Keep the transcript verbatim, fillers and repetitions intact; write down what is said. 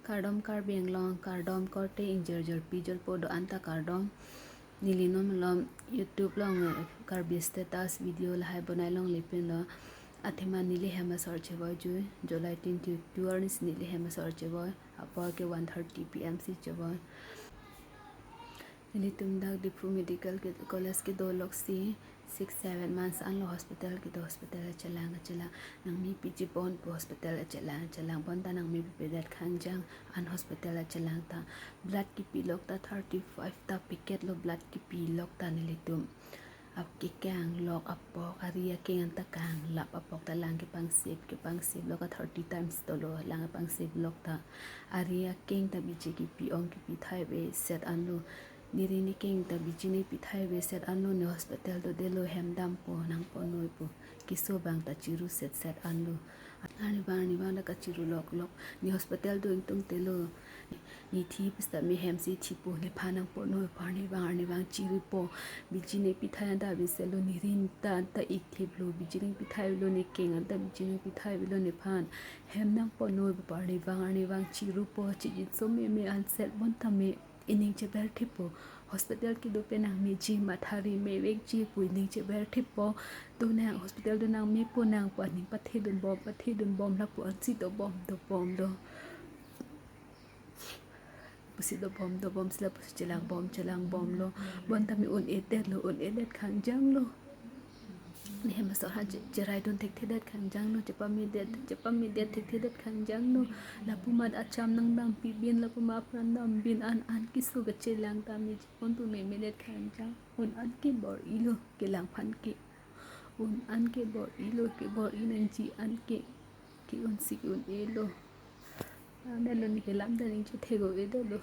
Kardom Karbi Anglong, kardom korte ingjir jirpi jirpo do-an ta kardom. Neli non malom YouTube along, eh, Karbi status video lahai bonai longle pinlo. Athema neli hem asor chevoi jui, July twenty-two arni si neli hem asor chevoi. Apor ke one thirty P M si chevoi. Nelitum dak Diphu Medical ke-, College kedo lok si six seven months anlo hospital kedo, hospital achelang achelang nangmepi ji bon pu, hospital achelang achelang bonta nangmepipedet khangjang an, hospital achelang ta blood kipilok ta thirty five ta packet lo blood kipilok ta nelitum. Ap kekang lok apok ari akeng anta kanglap apok ta lang kepangsip, kepangsip lok a thirty times dolo lang kepangsip lok ta. Ari akeng ta biji kipi ong kipi thai ave set anlo. Nirin akeng ta biji nangpi thai ave set anlo, ne hospital dodelo hem dampo nangponnoi pu. Keso abang ta chiru set set anlo. Arnivang arnivang ta kachiru lok lok. Ne hospital do ingtungtelo. Ne thi pusitame hem si thipo, nephan nangponnoi pu arnivang arnivang chirupo. Biji nangpi thai anta ave setlo, nirin ta anta ik thiplo. Biji nangpi thai avelo, ne keng anta biji nangpi thai avelo nephan. Hem nangponnoi pu arnivang arnivang chirupo, chijinso meme an set bonta me ining cheber thipo. Hospital kedo pen nangmeji, mathari mevekji pu ining cheber thipo. Donang, hospital do nangmepo nang pu aning pathedunbom, pathedunbom lapu ansi dobom dobom do. Pusi dobom dobom si lapusi chelangbom chelangbomlo. Bonta me un-edetlo, un-edet khangjanglo. Ne hem asor ha che-, cheraidun thekthedet khangjanglo, chepamedet, chepamedet thekthedet khangjanglo. Lapu amat acham nangdampi bin, lapu amat apran dam bin, an an keso kachelang ta meji pon pu memedet khangjang. Un an kebor-ilo, kelangphan ke. Un an kebor-ilo, kebor-i nangji an ke. Ke-un si ke-un-elo. Anelo ne kelam ta ning chethek-o-edetlo.